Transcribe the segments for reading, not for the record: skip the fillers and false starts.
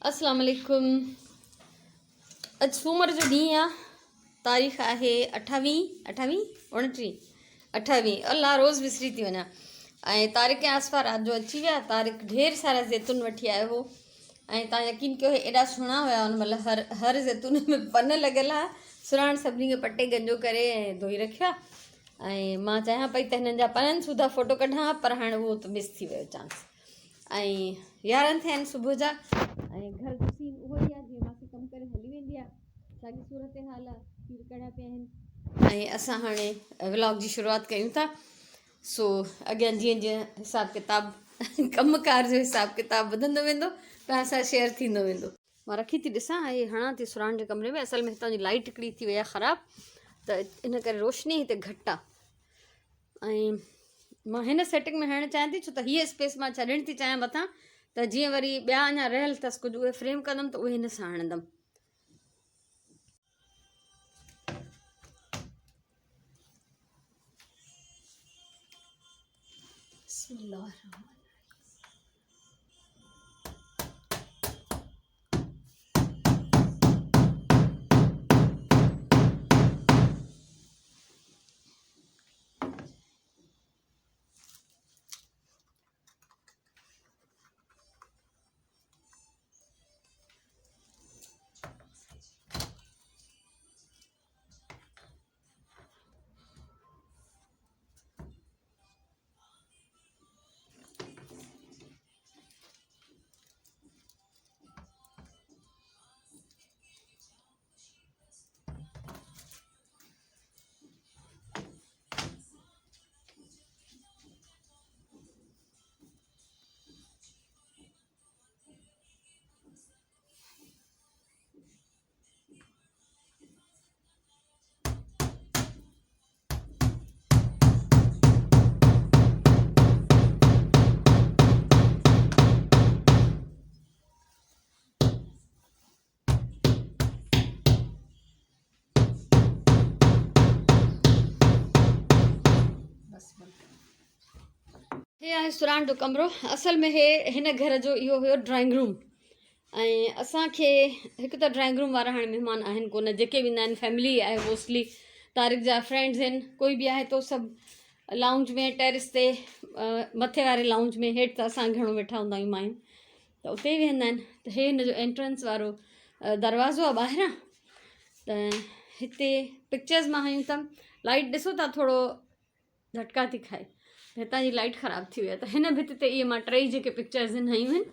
اسلام عليڪم اڄ سومر جو ڏينهن آ تاريخ آهي اٺاويهه اٺاويهه اڻٽيهه اٺاويهه الله روز وسري ٿي وڃان ۽ طارق ۽ آصفا رات جو اچي ويا طارق ڍير سارا زيتون وٺي آيو هو ۽ تان يقين ڪيو ايڏا سهڻا هيا ان مهل هر هر زيتون ۾ پن لڳل ها سراڻ سڀني کي پٽي گنجو ڪري ۽ ڌوئي رکيو ۽ مان چاهيان پئي ته هنن جا پنن سوڌا فوٽو ڪڍان پر هاڻي اهو ته مس ٿي ويو چانس ۽ يارهن ٿيا آهن صبح جا ۽ گهر جو سين اهو ئي آهي جيئن ماسي ڪم ڪري هلي ويندي آهي ساڳي صورت حال آهي کير ڪڙهيا پيا آهن ۽ اسان هاڻي ولاگ جي شروعات ڪيون ٿا سو اڳيان جيئن جيئن حساب ڪتاب ڪم ڪار جو حساب ڪتاب وڌندو ويندو توهان سان شيئر ٿيندو ويندو. مان رکي ٿي ڏسان ۽ هڻان ٿي سراڻ جي ڪمري ۾ اصل ۾ هتان جي لائٽ هڪڙي ٿي وئي آهي خراب ته ان ڪري روشني هتي گهٽ آهي ۽ مان هن سيٽنگ ۾ هڻڻ چاهيان ٿي ڇو ته هيء اسپيس مان ڇڏڻ ٿي چاهيان مٿان ته جيئن وري ٻيا اڃا رهيل اٿس ڪجهه اهي فريم ڪندم ته اهي هن سان هڻندم. بسم الله الرحمن هي آهي سراڻ جو ڪمرو اصل ۾ هي هن گهر جو اهو هيو ڊرائنگ روم ۽ اسان کي هڪ ته ڊرائنگ روم وارا هاڻي مهمان آهن ڪونه جيڪي به ايندا آهن فيملي آهي موسٽلي طارق جا فرينڊز آهن ڪوئي به آهي تو سڀ لائونج ۾ ٽيرس تي مٿي واري لائونج ۾ هيٺ ته اسان گهڻو ويٺا هوندا آهيون مايون ته اتي ئي ويهندا آهن ته هي هن جو انٽرنس وارو دروازو آهي ٻاهران ته هتي پڪچرز مان هنيون اٿم لائٽ ڏسو ٿا ٿورو جهٽڪا ٿي کائي هتان جي لائٽ خراب ٿي وئي آهي ته هن ڀت تي اهي مان ٽئي جيڪي پڪچرز آهن هنيون آهن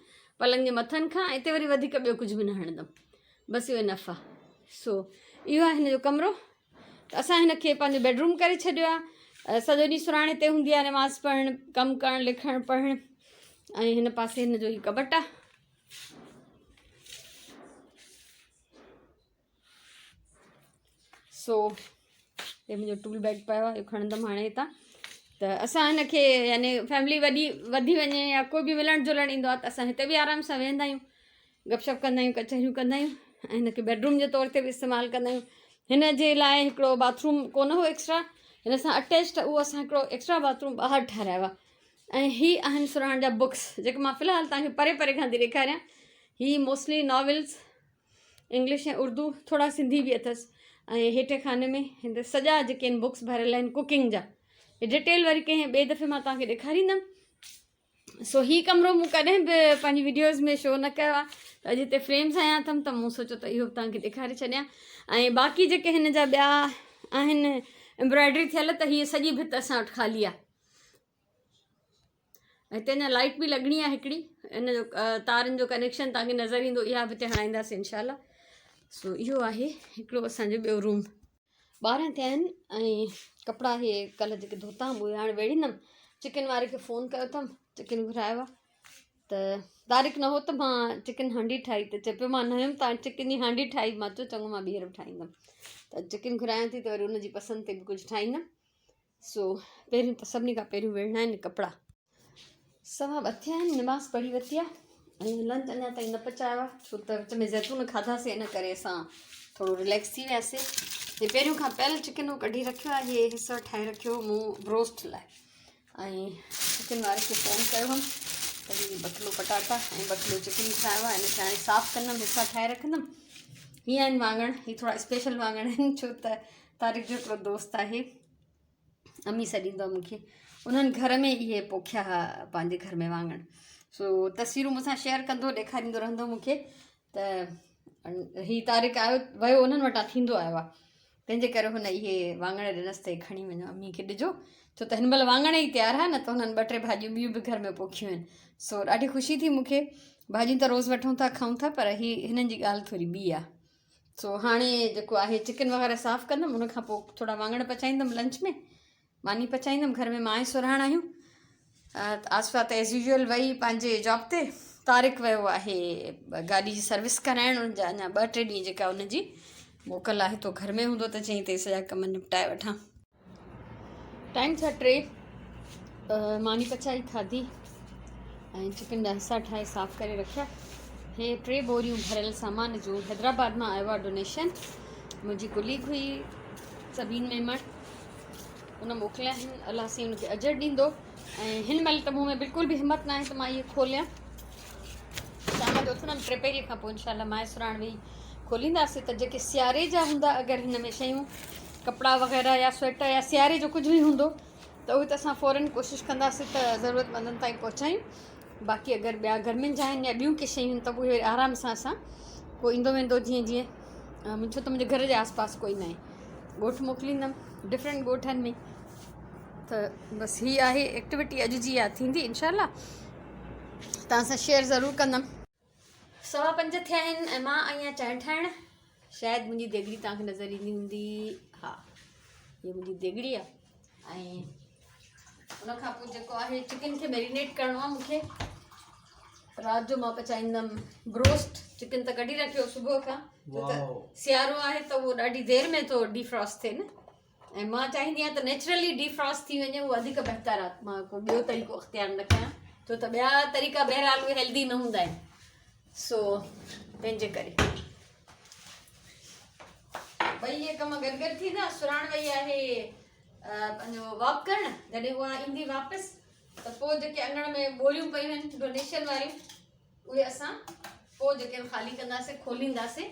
پلنگ جي مٿن کان هتي وري وڌيڪ ٻيو ڪجهه به نه هڻندم بس اهو انف آهي سو اهو آهي هن جو ڪمرو ته اسان هن کي پنهنجو بيڊ روم ڪري ڇڏيو آهي سڄو ڏينهن سراڻي تي هوندي آهي نماز پڙهڻ ڪم ڪرڻ لکڻ پڙهڻ ۽ هن پاسي هن جو هي ڪٻٽ آهي سو هي منهنجو ٽول بيگ پيو آهي اهو کڻندم هاڻي هتان ته اسان هن کي يعني فيملي وڏي وڌي وڃي يا ڪوئي به ملڻ جلڻ ايندو آهي ته اسان هتي به آرام سان ويهندا آهيون گپ شپ ڪندا آهيون ڪچهريون ڪندا آهيون ۽ هن کي بيڊروم جي طور تي به استعمال ڪندا آهيون هن جي لاء هڪڙو باٿروم ڪونه هو ايڪسٽرا هن سان اٽيچ اهو اسان هڪڙو ايڪسٽرا باٿروم ٻاهر ٺهرايو آهي ۽ هي آهن سرهاڻ جا بڪس جيڪي مان في الحال تنهنکي پري پري کان ٿي ڏيکاريان هي موسٽلي ناولس انگلش ۽ اردو ٿورا سنڌي به اٿس ۽ هيٺين خاني ۾ هن سڄا جيڪي آهن بڪس ڀريل آهن ڪوڪنگ جا ڊيٽيل وري ڪنهن ٻئي دفعي مان توهان کي ڏيکاريندم سو هي ڪمرو مون ڪڏهن به پنهنجي ويڊيوز ۾ شو نه ڪيو آهي ته اڄ هتي فريمز هنيا اٿم ته مون سوچيو ته اهو به توهان کي ڏيکاري ڇڏيان ۽ باقي جيڪي هن جا ٻيا آهن امبرائڊري ٿيل ته هيء سڄي ڀت اسان وٽ خالي آهي هتي اڃا لائٽ به لڳڻي آهي هڪڙي ان جو تارن جو ڪنيڪشن تان کي نظر ايندو اها به هتي هڻائينداسين انشاء الله سو اهو آهي هڪڙو اسانجو ٻيو روم 12 ٿيا آهن ۽ ڪپڙا هي ڪلهه جيڪي ڌوتا هئم اهي هاڻي ويڙهيندم چڪن واري کي فون ڪيو اٿم چڪن گهرايو آهي ته طارق نه هو ته مان چڪن هانڊي ٺاهي ته چئي پيو مان نه هيم تان چڪن جي هانڊي ٺاهي مان چيو چڱو مان ٻيهر به ٺاهيندم ته چڪن گهرايان ٿي ته وري ان جي پسند تي به ڪجهه ٺاهيندم سو پهريون ته سڀني کان پهريون ويڙهڻا آهن ڪپڙا. 2:15 ٿيا آهن نماز پڙهي ورتي آهي ۽ لنچ اڃا تائين نه پچايو آهي ڇو ته وچ ۾ زيتون کاڌاسين ان ڪري اسان ٿورو رليڪس ٿي وياسي هي پهريون کان پيل چڪن هو ڪڍي رکيو آهي هي حصو ٺاهي رکيو مون روسٽ لاء ۽ چڪن واري کي فون ڪيو هئم ته ته هي ٻه ڪلو پٽاٽا ۽ ٻه ڪلو چڪن ٺاهيو آهي ان کي هاڻي صاف ڪندم حصا ٺاهي رکندم. هي آهن واڱڻ، هي ٿورا اسپيشل واڱڻ آهن ڇو ته طارق جو هڪڙو دوست آهي امي سڏيندو آهي مونکي، انهن گهر ۾ اهي پوکيا هئا پنهنجي گهر ۾ واڱڻ. سو تصويرون مون سان شيئر ڪندو ڏيکاريندو رهندو مونکي ته هي طارق آيو ويو انهن وٽان ٿيندو آيو آهي، تنهن جي ڪري هن اهي واڱڻ ڏنس ته کڻي وڃو امي کي ڏجو، ڇو ته هن مهل واڱڻ ئي تيار آهي نه ته هنن ٻه ٽي ڀاڄيون ٻيون به گهر ۾ پوکيون آهن. سو ڏاڍي خوشي ٿي مون کي، ڀاڄيون ته روز وٺون ٿا کائون ٿا پر هي هنن جي ڳالهه ٿوري ٻي آهي. سو هاڻي جيڪو آهي چڪن وغيره صاف ڪندم، ان کان پوء ٿورا واڱڻ پچائيندم، لنچ ۾ ماني پچائيندم. گهر ۾ مان ۽ سرهاڻ آهيون. آصفه ته ايز يوزوئل وئي پنهنجي جاب تي، طارق ويو آهي گاڏي جي سروس ڪرائڻ، ان جا اڃا ٻه ٽي ڏينهن جيڪا ان جي موڪل آهي تو گهر ۾ هوندو ته چئين ته سڄا ڪم نپٽائي وٺان. ٽائيم ٿيا 3، ماني پچائي کاڌي ۽ چڪن جا حصا ٺاهي صاف ڪري رکيا. هي 3 ٻوريون ڀريل سامان جون حيدرآباد مان آيو آهي ڊونيشن، منهنجي ڪليگ هئي سبين ميمڻ، ان موڪليا آهن. الله سائين ان کي اجر ڏيندو. ۽ هن مهل ته مون ۾ بلڪل به همت ناهي ته مان اهي کوليان. شام جو اٿندم ٽي پهري کان پوء انشاء الله مائي سراڻ ويهي کولينداسين ته جيڪي سياري جا هوندا اگر هن ۾ شيون ڪپڙا وغيره يا سوئيٽر يا سياري جو ڪجهه به هوندو ته اهي ته اسان فورن ڪوشش ڪنداسين ته ضرورتمندن تائين پهچايون. باقي اگر ٻيا گرمين جا آهن يا ٻيون ڪي شيون آهن ته اهي وري آرام سان اسان ڪو ايندو ويندو جيئن جيئن ڇو ته منهنجي گهر جي آس پاس ڪوئي ناهي، ڳوٺ موڪليندم ڊفرنٽ ڳوٺن ۾. ته بس هي آهي ايڪٽيوٽي اڄ جي اها ٿيندي انشاء الله توهان سان شيئر ضرور ڪندم. 5:15 ٿيا آهن ۽ مان آئي آهيان چانهه ٺاهڻ. شايد منهنجي ديڳڙي توهان کي نظر ايندي هوندي. ها هي منهنجي ديڳڙي آهي. ۽ ان کان پوء جيڪو آهي چڪن کي ميرينيٽ ڪرڻو آهي مونکي. رات جو مان پچائيندم بروسٽ چڪن ته ڪڍي رکيو صبح کان، ڇو ته سيارو آهي ته اهو ڏاڍي دير ۾ ٿو ڊيفراسٽ ٿئي نه، ۽ مان چاهيندي آهيان ته نيچرلي ڊيفراسٽ ٿي وڃي اهو وڌيڪ بهتر آهي. مان ڪو ٻيو طريقو اختيار نه ڪيان، ڇو ته ٻيا طريقا بهرحال اهي هيلدي نه هوندا آهن. سو تنهن جي ڪري ٻئي اهي ڪم گڏ گڏ ٿيندا. سراڻ وئي آهي پنهنجو واڪ ڪرڻ، جڏهن اها ايندي واپس ته پوء جيڪي اڱڻ ۾ ٻوريون پيون آهن ڊونيشن واريون اهي اسان پوء جيڪي خالي ڪنداسين کولينداسين.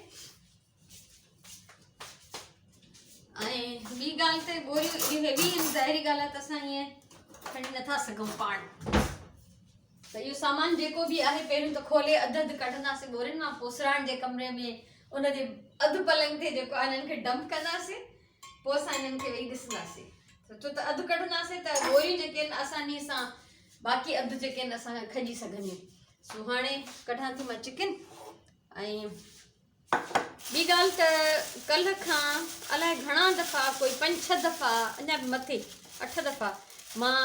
۽ ٻي ڳالهه ته ٻوريون ايڏيون هيوي آهن، ظاهري ڳالهه آهي ته اسان ائين کڻي نٿا سگهون پاڻ. ته اهو سامان جيڪو به آهي پهريون ته کولي اڌ اڌ ڪڍنداسين ٻورين مان، پوء سراڻ جي ڪمري ۾ ان جي اڌ پلنگ تي جيڪو آهي انهن کي ڊمپ ڪنداسين، پوء اسان انهن کي ويهي ڏسنداسين. ڇو ته اڌ ڪڍنداسين ته ٻوريون جيڪي آهن آساني سان باقي اڌ جيڪي آهن اسان کان کڄي سگهنديون. سو هاڻي ڪڍان ٿي مان چڪن. ۽ ٻي ڳالهه ته ڪلهه کان الائي گهڻا دفعا ڪوئي پنج ڇهه دفعا اڃا به مٿي 8 دفعا مان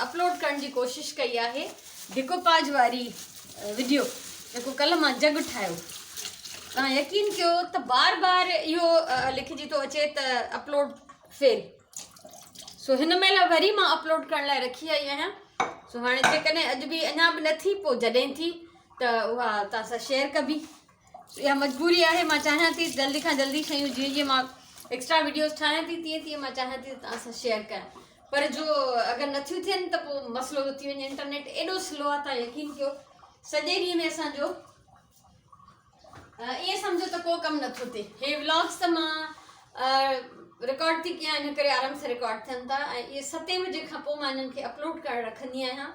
اپلوڊ ڪرڻ جي ڪوشش ڪئي آهي ڊيڪوپاج واري وڊيو جيڪو ڪلهه مان جڳ ٺاهيو. توهان يقين ڪيو ته بار بار اهو لکجي ٿو اچي ته اپلوڊ فيل. سو هن مهل وري مان اپلوڊ ڪرڻ لاء رکي آئي آهيان. سو هاڻي جيڪڏهن اڄ به اڃا به نه ٿي پوء جڏهن ٿي ته اها توهان سان شيئر ڪبي. اها مجبوري آهي، مان چاهيان ٿي جلدي کان جلدي شيون جيئن جيئن مان ايڪسٽرا وڊيوز ٺاهيان ٿي تيئن تيئن مان چاهيان ٿي ته توهان سان شيئر ڪيان، پر جو اگر نٿيون ٿين ته پوء مسئلو ٿو ٿي وڃي. انٽرنيٽ ايڏو سلو آهي، توهان يقين ڪيو سڄي ڏينهن ۾ اسان جو ائين سمجهو ته ڪو ڪم نٿو ٿئي. هي ولاگس ته مان رڪارڊ ٿي ڪيان ان ڪري آرام سان رڪارڊ ٿين ٿا، ۽ اهي 7 بجي کان پوء مان انهن کي اپلوڊ ڪرڻ رکندي آهيان،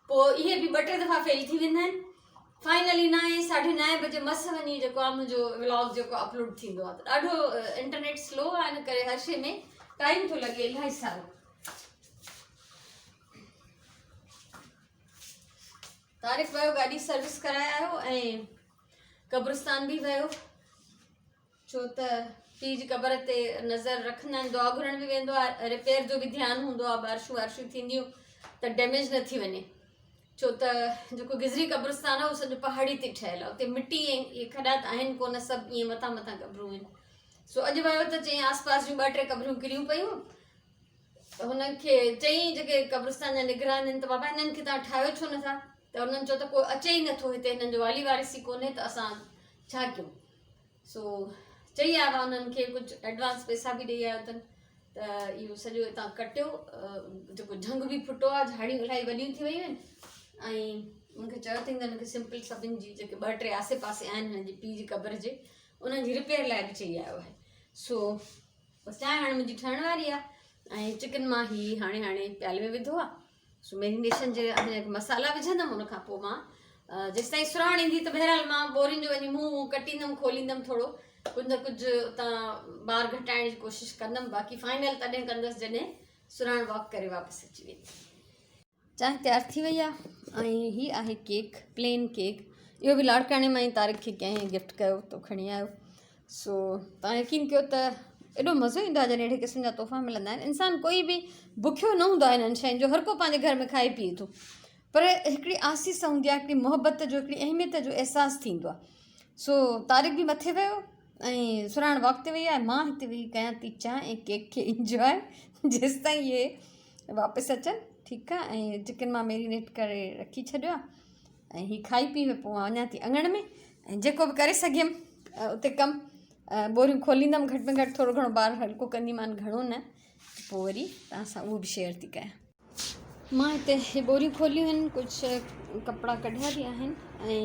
پوء اهي به ٻه ٽي دفعا فيل ٿي ويندا آهن. فائنلي نائين ساڍي نائين بجي مس وڃي جيڪو آهي منهنجو ولاگ جيڪو اپلوڊ ٿيندو آهي. ته ڏاڍو انٽرنيٽ سلو آهي ان ڪري هر شي ۾ ٽائيم ٿو لڳي الاهي سارو. طارق ويو گاڏي سروس ڪرائي آيو ۽ قبرستان به ويو، ڇو ته پيء جي قبر تي نظر رکندا آهن، دعا گهرڻ به ويندو آهي، رپيئر جو به ڌيان هوندو آهي، بارشون وارشون ٿينديون ته ڊيميج نه ٿي وڃي، ڇو ته جيڪو گذري قبرستان آهي اهو سڄو پهاڙي تي ٺهيل آهي، اتي مٽي ۽ اهي کڏا ته آهن ڪونه، سڀ ائين مٿان مٿان قبرون آهن. سو اڄ ويو ته چيائين آس پاس جون ٻه ٽي قبرون ڪريون پيون، ته هنن کي چيائين جيڪي قبرستان جا نگران آهن ته بابا هنن کي توهان ٺاهيو ڇو نٿا؟ ته هنن چيو ته ڪو اچي ئي نٿو هتي، هنن جو والي وارث ئي ڪونهي ته اسان ڇا ڪيون؟ سو چئي آيو آهي انهن کي ڪجهه ايڊوانس پئسا به ڏئي آيو اٿن ته اهو سڄو هتان ڪٽيو، جيڪو جهنگ به ڦٽو آهي، جهاڙيون الاهي وڏيون ٿي ويون آهن ۽ مون کي چيو اٿئي ته هن کي سمپل سڀن جي جيڪي ٻه ٽي آسي پاسي آهن هن جي پيء جي قبر جي انهن جي رپيئر لاء به چئي آيو آهي. سو بس چانهه هاڻي منهنجي ٺهڻ واري آهي ۽ چڪن مان هي هاڻي هاڻي پيالي ۾ وڌو آهي. سو ميرينيشن جي هن مصالحا وجهندم ان کان پوء مان جيستائين سرهاڻ ايندي ته بهرحال مان ٻورين جو وڃي منهن ڪٽيندم کوليندم ٿورو ڪجهه نه ڪجهه اتان بار گهٽائڻ جي ڪوشش ڪندم باقي فائنل تڏهن ڪندس جڏهن سرهاڻ واڪ ڪري واپس اچي ويندي. چانهه تيار ٿي وئي آهي ۽ هي آهي ڪيڪ پلين ڪيڪ اهو به لاڙڪاڻي مان ئي طارق کي ڪنهن گفٽ ڪيو ته کڻي آيو سو توهان يقين ڪيو ته ايڏو مزو ايندو آهي جڏهن اهڙي قسم جا تحفا ملندا آهن انسان ڪوئي به بکيو نه هوندو آهي انهن شين جو هر ڪو پنهنجي گهر ۾ کائي پيئي ٿو پر هڪڙي آسيس هوندي آهي هڪڙي محبت جو هڪڙي اهميت جو احساس ٿيندو آهي سو طارق به مٿي ويو ۽ سرهاڻ واڪ تي وئي آهي مان هتي ويهي ڪيان ٿي چانهه ۽ ڪيڪ کي انجواء جيستائين اهي واپس اچن ٺيڪ آهي ۽ چڪن مان ميرينيٽ ڪري رکي ڇڏيو آهي ۽ هي کائي پي پوء مان وڃان ٿي اڱڻ ۾ ۽ جيڪو به ڪري سگهيم اتي ڪم ٻوريون کوليندم گهٽ ۾ گهٽ ٿورو گهڻو بار هلڪو ڪنديمان گهڻو نه پوء وري توهان سان اهو به شيئر ٿي ڪيان. مان هتي هي ٻوريون کوليون آهن ڪجهه ڪپڙا ڪڍيا به آهن ۽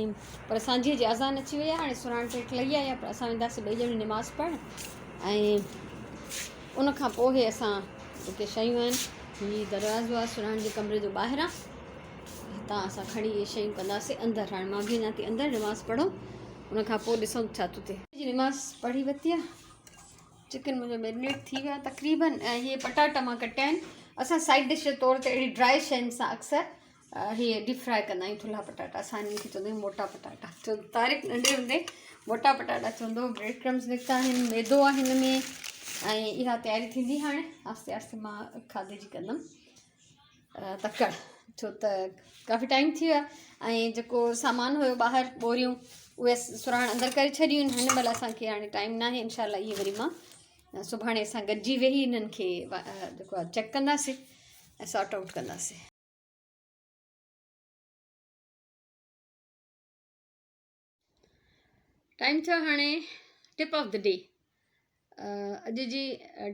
پر سانجهيء جي اذان اچي وئي آهي هاڻي سرهاڻ ٽيٽ لڳي آئي آهي پر اسان وينداسين ٻئي ڄڻيون نماز پڙهڻ ۽ ان کان پوء هي اسان جيڪي شيون آهن هي دروازو آهي سرهاڻ جي ڪمري جو ٻاهران هتان اسان کڻي اهي شيون ڪنداسين اندر هاڻي مان به وڃان ٿي اندر نماز پڙهون ان کان پوء ڏسون ڇا ٿو ٿئي. جي نماز پڙهي ورتي آهي چڪن منهنجو ميرينيٽ ٿي ويو آهي تقريبن ۽ هي پٽاٽا مان ڪٽيا آهن اسان سائيڊ ڊش جي طور تي اهڙي ڊرائي شين سان اڪثر هي ڊيپ فرائي ڪندا آهيون ٿلها پٽاٽا اسان هنن کي چوندا آهيون موٽا پٽاٽا ڇو طارق ننڍي هوندي موٽا پٽاٽا چوندو هو بريڊ ڪرمز نڪتا آهن ميدو آهي هن ۾ ۽ اها تياري ٿيندي هاڻي آهستي آهستي مان کاڌي جي ڪندم تڪڙ ڇو ته ڪافي ٽائيم ٿي ويو آهي ۽ جيڪو سامان هيو ٻاهر ٻوريون اهي سرهاڻ اندر ڪري ڇڏيون آهن هن مهل اسانکي هاڻي ٽائيم ناهي انشاء الله اهي وري مان سڀاڻي اسان گڏجي ويهي انهن کي جيڪو آهي چيڪ ڪنداسين ۽ سارٽ آئوٽ ڪنداسين. ٽائيم ٿيو هاڻي ٽپ آف the D اڄ جي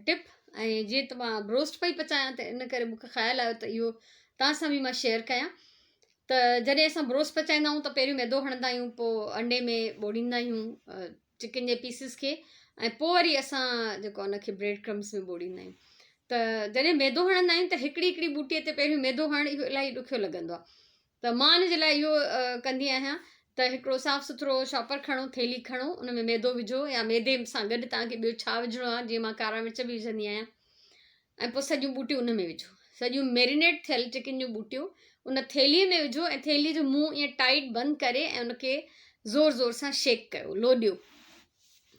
ٽپ ۽ جيئن ته مان بروسٽ پئي پچايان ته ان ڪري مونکي خيال آيو ته اهو توهان سان به مان شيئر ڪيان ته جڏهن اسان بروسٽ پچائيندا آهيون ته پهريون ميدو هڻندا آهيون پوء انڊي ۾ ٻوڙيندا آهيون چڪن جي پيسز کي ۽ پوء وري اسان جيڪو ان کي بريڊ ڪرمس ۾ ٻوڙيندا آهيون ته جڏهن ميدو هڻندا آهيون ته هڪڙي هڪڙي ٻوٽي تي پهريون ميدو هڻڻ اهو الاهي ڏکيو لڳندو آهي ته مان ان جي لاء اهو ڪندي آهيان ته هڪڙو صاف سٿرو شاپر کڻو ٿيلهي کڻو ان ۾ ميدو وجهو يا ميدي سان گڏ توهان کي ٻيو ڇا وجهڻو آهي جيئن مان ڪارا مرچ به وجهندي آهيان ۽ پوء سڄيون ٻوٽيون ان ۾ وجهو سڄيون ميرينيٽ ٿيل چڪن جون ٻوٽيون ان ٿيلهي ۾ وجهو ۽ ٿيلهي جو منهن ائين ٽائيٽ بند ڪري ۽ ان کي زور زور سان شيڪ ڪيو لوڏيو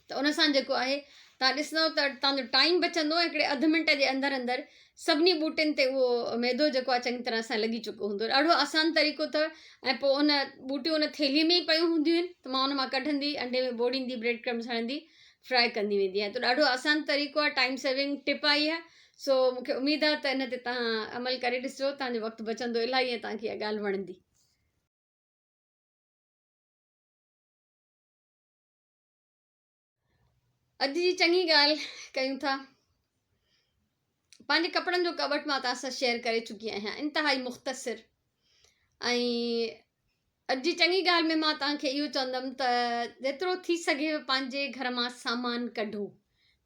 ته ان سان جيڪو آهي توهان ڏسندو ته توهان جو ٽائيم بچندو ۽ هڪڙي اڌ منٽ جي اندر اندر سڀني ٻوٽين تي اهو ميدو جيڪو آهي چڱي طرح سان لڳي چڪو هوندو ڏاڍو آسان طريقو اٿو ۽ پوء ان ٻوٽيون ان ٿيلهي ۾ ئي پيون هونديون آهن ته مان ان مان ڪڍندي انڊي ۾ ٻوڙيندي بريڊ ڪرمز هڻندي فرائي ڪندي ويندي آهيان ته ڏاڍو آسان طريقو آهي ٽائيم سيونگ ٽپ آهي اها سو مونکي اميد آهي ته ان تي توهان عمل ڪري ڏسجو توهان جو وقت بچندو الاهي ۽ توهان کي اها ڳالهه وڻندي. اڄ جي چڱي ڳالهه ڪيون ٿا. پنهنجي ڪپڙن جو ڪٻٽ مان توهان سان شيئر ڪري چڪي آهيان انتهائي مختصر ۽ اڄ جي چڱي ڳالهه ۾ مان توهان کي اهو چوندم ته جيترو ٿي سگهي پنهنجي گهر مان سامان ڪڍو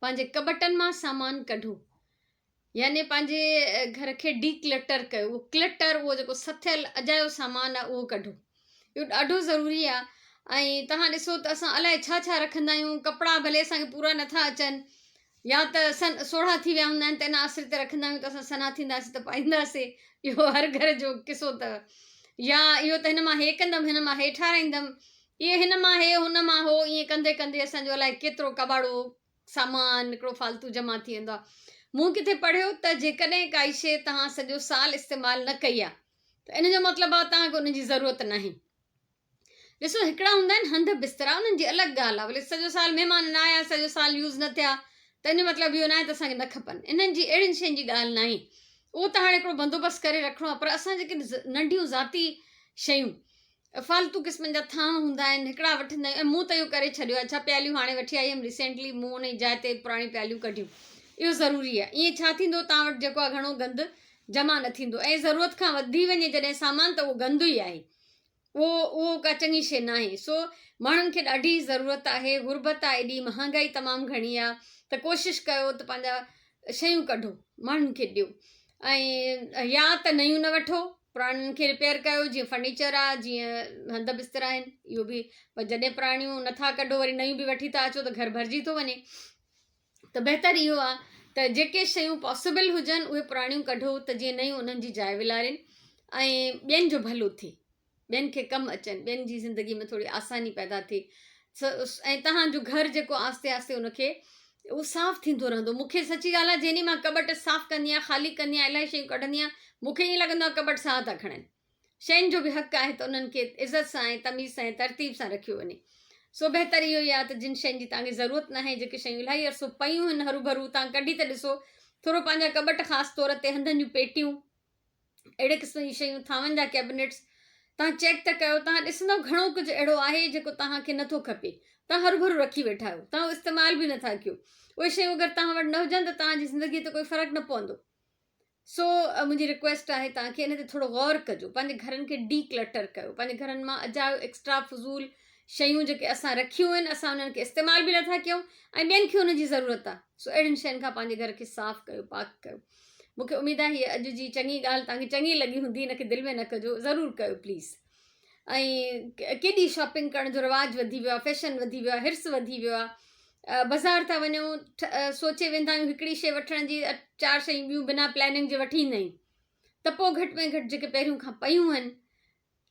پنهنجي ڪٻٽن مان سامان ڪڍو يعني پنهنجي گهر کي ڊي ڪلٽر ڪيو اهو ڪلٽر اهو جيڪو سٿيل اجايو سامان آهي اهو ڪڍو اهو ڏاڍو ضروري آهي ۽ توهان ڏسو ته اسان الائي ڇا ڇا رکندا آهيون ڪپڙا ڀلي اسانکي پورا نٿا اچن يا ته سن سوڙها ٿي ويا هوندا آهن ته ان آسري تي رکندا آهيون ته اسان سنها ٿينداسين ته پائينداسين اهو هر گهر جو قصو اٿو يا اهو ته هن مان هي ڪندم هن مان هي ٺاراهيندم اهي هن مان هي هن مان هو ائين ڪندي ڪندي اسانجو الائي ڪيترو ڪٻاڙو سامان هڪڙو فالتو جمع ٿي ويندو آهي. مون ڪٿي پڙهيو ته جيڪڏهن ڪائي شيء توهان سڄو سال استعمال نه ڪئي آهي ته ان جو مطلب آهي توهان کي ان جي ضرورت ناهي. ڏسو هڪڙا هوندا آهن هنڌ بسترا انهن جي الڳ ڳالهه آهي ڀلي سڄو سال مهمان نه آيا سڄو سال يوز نه ٿيا ته ان جو مطلب اهو ناهي ته اسان کي نه کپن انهن جي اهڙين شين جي ڳالهه ناهي اهو ته هاڻي هڪڙو بندوبست ڪري رکڻو آهي پر اسان جيڪي ننڍيون ذاتي شيون فالتو قسمن جا ٿانء هوندا آهن هڪڙا وٺندا آهيون ۽ مون ته اهو ڪري ڇڏيو آهي ڇا پياليون هاڻي وٺي آئي هيم ريسينٽلي مون انهي جاء تي پراڻيون پياليون ڪڍيون اهو ضروري آهي ائين ڇا ٿيندو توهان وٽ جيڪو آهي گهڻو گند جمع نه ٿيندو ۽ ضرورت کان وڌي وڃي جڏهن سامان ته اهو گند ئي آهي اهو اهو ڪا چڱي شيء ناهي. سو ماڻهن کي ڏاڍي ضرورت آهي، غربت آهي ايڏي، مهانگائي تمام گهڻي آهي ته ڪوشش ڪيو ته پنهنجا شيون ڪڍو ماڻهن کي ڏيو ۽ يا ته نيون نه وٺو پراڻين کي رپيئر ڪيو جيئن فرنيچر آهي جيئن هنڌ بسترا آهن اهو به پر جڏهن پراڻيون نٿا ڪڍو وري نيون به وٺي ٿا اچو ته گهر ڀرجي ٿو وڃي ته بهتر اهو آهي ته جيڪي شيون پاسيبل هجن اهي پراڻيون ڪڍو ته جيئن نيون انهن جي جاء ولارين ۽ ٻين جو ڀلو ٿئي ٻين کي ڪم اچن ٻين جي زندگي ۾ ٿوري آساني پيدا ٿئي ۽ تهان جو گهر جيڪو آهستي آهستي ان کي اهو صاف ٿيندو رهندو مون کي سچي ڳالهه آهي جنهن ڏينهن مان ڪٻٽ صاف ڪندي آهيان خالي ڪندي آهيان الاهي شيون ڪڍندي آهيان مون کي ائين لڳندو آهي ڪٻٽ ساهه ٿا کڻن شين جو به حق آهي ته انهن کي عزت سان ۽ تميز سان ۽ ترتيب سان رکيو وڃي. سو بهتر اهو ئي آهي ته جن شين جي توهان کي ضرورت ناهي، جيڪي شيون الاهي عرصو پيون آهن هروڀرو توهان ڪڍي ته ڏسو، ٿورو پنهنجا ڪٻٽ خاص طور تي هنڌن جون پيٽيون، اهڙي قسم جون شيون، ٿانون جا ڪيبنٽس توهان چيڪ ته ڪيو، توهان ڏسندؤ گهڻو ڪجهه اهڙو آهي جيڪو توهان کي نٿو کپي، توهان هروڀرو رکي ويٺا آهيو، توهان استعمال به نٿا ڪيو، اهي شيون اگر توهان وٽ نه هجن ته توهان جي زندگي تي ڪوئي فرق نه پوندو. سو منهنجي رڪويسٽ آهي توهان کي ان تي ٿورو غور ڪجو پنهنجي گهرن کي ڊي ڪلٽر ڪيو پنهنجي گهرن مان اجايو ايڪسٽرا فضول شيون جيڪي اسان رکيون آهن اسان انهن کي استعمال به نٿا ڪيون ۽ ٻين کي ان جي ضرورت آهي سو اهڙين شين کان پنهنجي گهر کي صاف ڪيو پاڪ ڪيو مونکي اميد آهي هي اڄ جي چڱي ڳالهه توهان کي چڱي لڳي هوندي ان کي دل ۾ نه ڪجو ضرور ڪيو پليز ۽ ڪيڏي شاپنگ ڪرڻ جو رواج وڌي ويو آهي فيشن وڌي ويو آهي حرص وڌي ويو آهي بازار ٿا وڃون سوچي ويندا آهيون هڪڙي شي وٺڻ جي چار شيون ٻيون بنا پلاننگ جي وٺي ايندا آهيون ته پوء گهٽ ۾ گهٽ جيڪي پهريون کان پيون آهن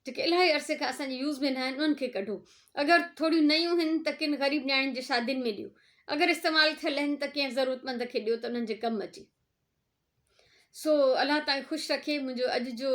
جيڪي الاهي عرصي کان اسانجي يوز ۾ نه آهن انهن کي ڪڍو اگر ٿوريون نيون آهن ته ڪن غريب نياڻين جي شادين ۾ ڏيو اگر استعمال ٿيل آهن ته ڪنهن ضرورتمند کي ڏيو ته انهن جي ڪم اچي سو الله توهان کي خوش رکي منهنجو اڄ جو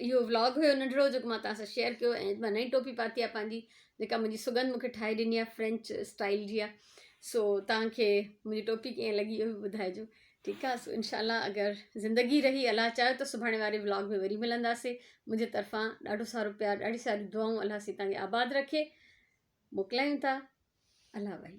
اهو ولاگ هيو ننڍڙو جيڪو مان توهان سان شيئر ڪيو ۽ مان نئين ٽوپي پاتي آهي پنهنجي جيڪا منهنجي سگند مونکي ٺاهي ڏني آهي فرينچ اسٽائل جي آهي سو توهان کي منهنجي ٽوپي ڪيئن لڳي اهو به ٻڌائجو ٺيڪ آهي سو انشاء الله اگر زندگي رهي الله چاهيو ته سڀاڻي واري ولاگ ۾ وري ملنداسي منهنجي طرفان ڏاڍو سارو پيار ڏاڍي ساري دعائون الله سي توهان کي آباد رکي موڪلايون ٿا الله وحي.